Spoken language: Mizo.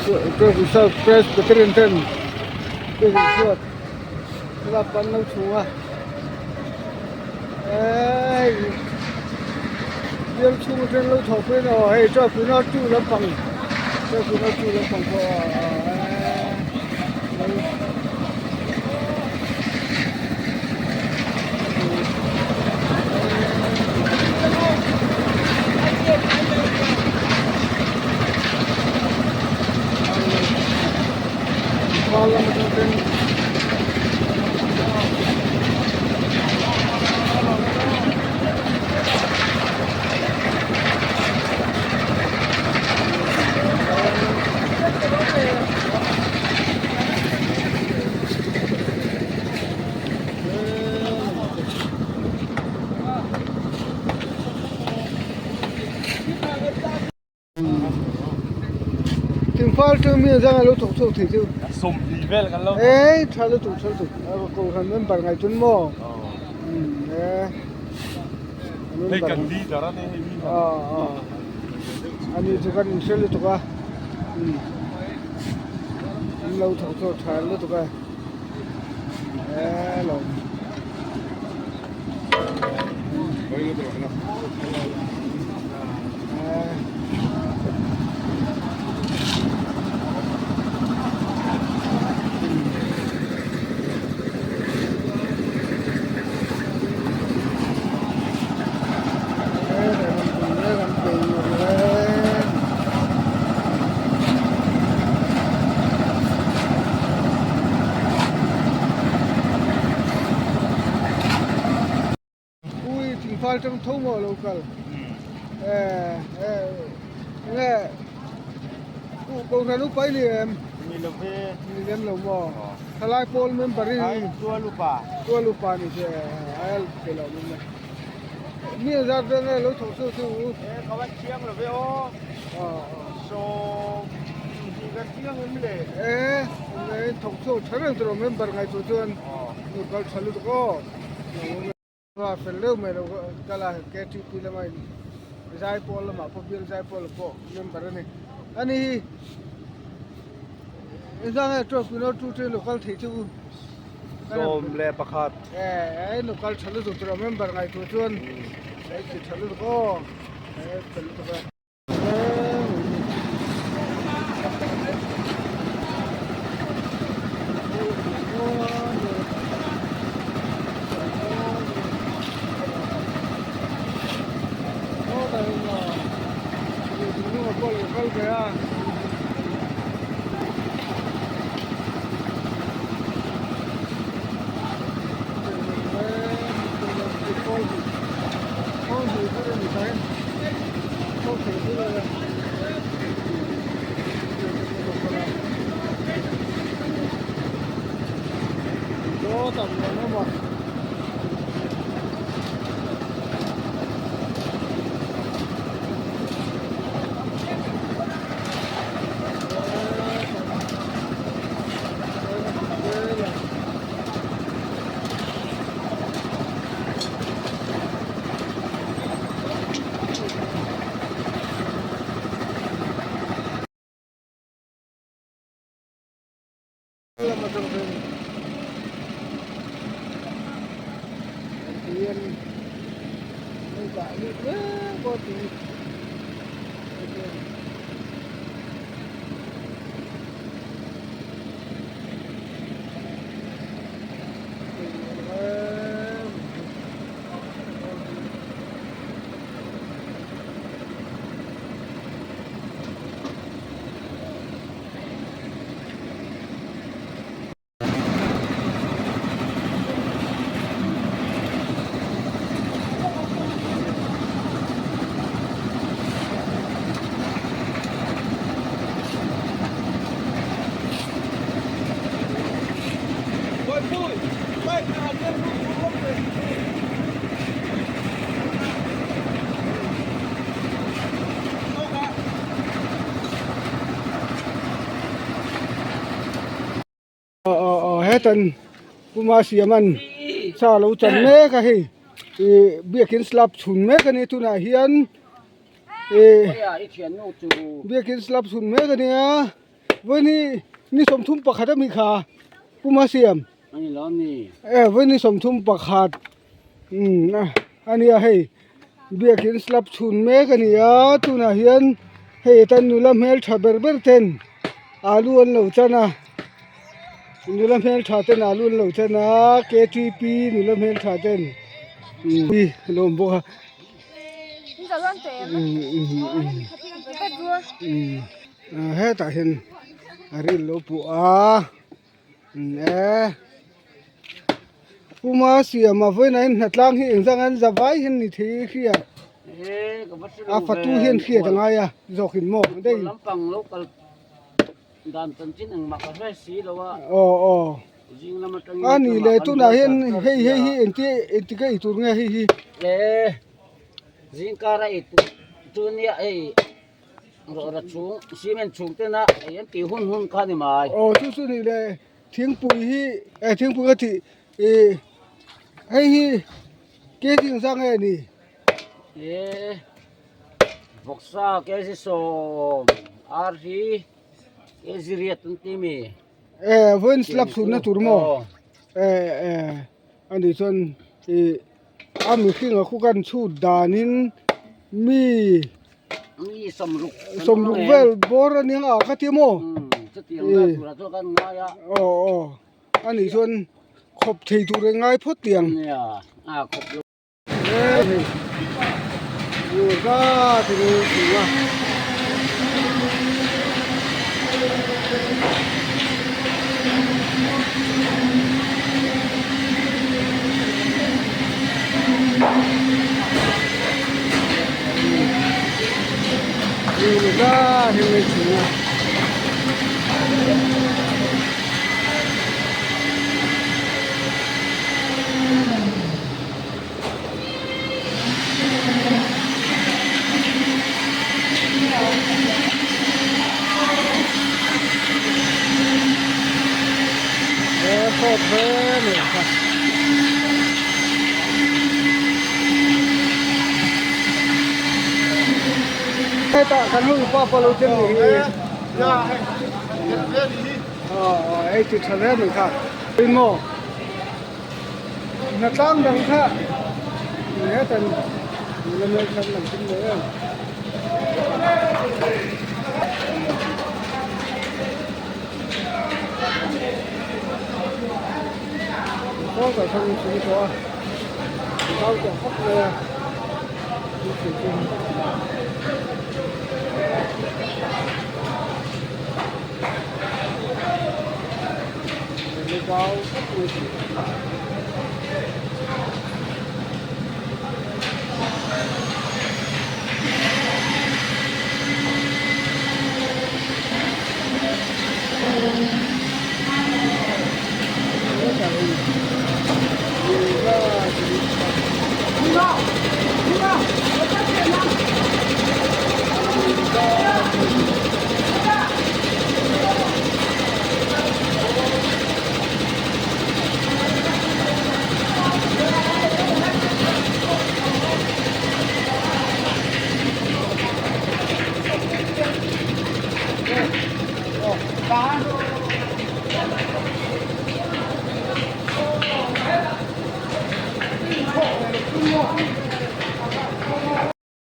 Tualpui South Presbyterian ten biakin chhuat slab an lo chhung a eee hei bial chhung atang lo thawh pawhin aw hei Tualpui North 2 lampang Tualpui North 2 lampang pawh eee. Thingfal chu mi zanga lo thawk chhuak thei chu sawmhnih vel kan lo e tha lutuk tha lutuk kohhran member ngai chun maw e hei kan leader a ni hei leader ani chu kan inhre lutuk a an lo thawk chhuak tha lutuk a e lo Ui thingfal tang tho maw lo kal eh eh nge kohhran upa i ni em ni lo ve ni lem lo maw thalai pawl member i ai tual upa tual upa ni che ai pe lo min le mi zat ve nge lo thawk chu chu eh ka van chiang lo ve aw sawm hi kan chiang em le eh nge thawk chu tha reng tur member ngai chu chuan lo kal tha lutuk aw A fel deuh mai lo kal a ktp lama in zaipawl lamah pawh bial zaipawl ah pawh member a ni ani hi engzah nge twelve pino two te local thei chu 11 eh local tha lutuk tur a member ngai tur chuan a ti tha lutuk aw e fel lutuk a. Hetan Puma Siaman sa lo chan mek a hei ih biakin slab chhun mek a ni tunah hian ih biakin slab chhun mek a nia. Vawiin ni 31 a mi kha Pu Masiam. E vawiin ni 31 umm a nia hei biakin slab chhun mek a ni a tunah hian hei tan nula hmeltha ber ber ten alu an lo chan a nula hmeltha ten alu an lo chan a ktp nula hmeltha ten umm a lo awm bawk a. Hetah hian a ril lo puh a e puma siama vawiinah hian hnatlang hi engzah nge an za vai hian ni thei i hria a fatu hian hriat a ngai a zawkin maw daih aw aw a ni leh tunah hian hei hei hi engti engtik a eitur nge hei hi. Zingkara eitur chu nia hei rawhra chhung cement chhung tena ei an tih hun hun kha a ni mai. Aw chu chu ni le thingpui hi eh thingpui ka tih ih hei hi kg engzah nge a ni? Eh vawksa kg 10 ar hi kg riat an ti mi. Eh vawiin slab chhunna tur maw? Eh eh a nih chuan ih. A mihring a khu kan chhut danin mi 60 vel bawr a nia a ka ti maw aw aw a nih chuan khawp thei tur a ngai phawt tiang Hetah kan hun pa pawh lo chen ni hi hei ti tha hle mai kha emaw hnatlang dang kha hetan nula hmeltha an lang tum lo em. Kawngka khan in chhung tawh a zau tawh khawp mai a thil thei chu.